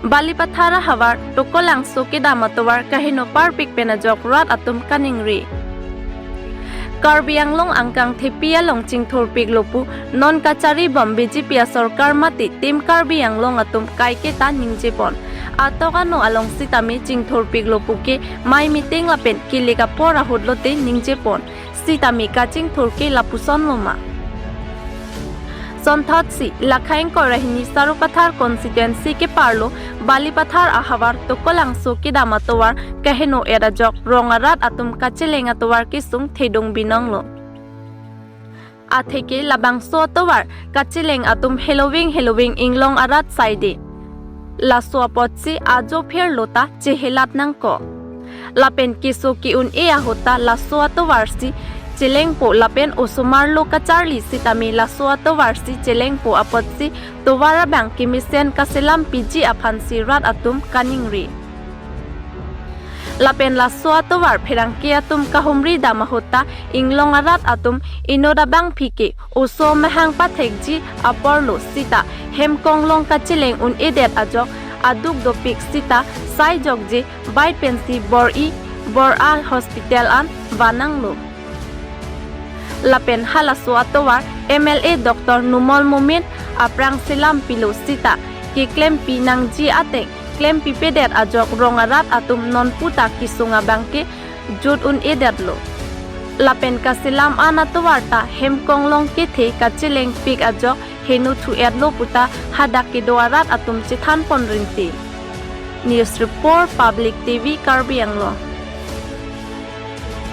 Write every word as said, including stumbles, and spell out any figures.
Balipathar ahavar Tokolangso kedam atovar kaheno parpik pen ajok rat atum kaningri. Karbi Anglong angkang thepi along chingthurpiklo pu non kacharibom B J P asorkar mate Team Karbi Anglong atum kaiketa ningjepon. Atok ano along sitame chingthurpiklo pu ke mai meeting lapen kilik apor ahut lote ningjepon. Sitame kachingthur ke lapusonlo ma. Sonthotsi lakha ingkoi ra hini Sarupathar constituency keparlo Balipathar ahavar Tokolangso kedam atovar kaheno-et ajok rong arat atum kacheleng atovar kesung thedung binonglo. Atheke labangso atovar kacheleng atum heloving heloving inglong arat saide. Laso apotsi ajo pherlo ta chehelat nangkok. Lapen keso ke-un-e ahut ta laso atovarsi chelengpo lapen osomar lo kacharli sitame laso atovarsi chelengpo apotsi tovar abang kemesen kaselam piji aphansi rat atum kaningri. Lapen laso atovar pherangke atum kahumri dam ahut ta inglong arat atum inut abangphi ke oso mahang pathekji aporlo sita hem konglong kacheleng un-edet ajok aduk dopik sita sai jokje bai pensi bor-i bor-a hospital an vananglo. Lapen halaso atovar M L A Doctor Numal Momin aphrang selam pilo sita keklempi nangji ateng klempipedet ajok rong arat atum nonpu ta kesung abang ke jut un-edetlo. Lapen kaselam an atovar ta hem konglong kethe kachelengpik ajok heno thu-etlo puta hadak kedo arat atum chethanpon rinti. News Report, Public T V, Karbi Anglong.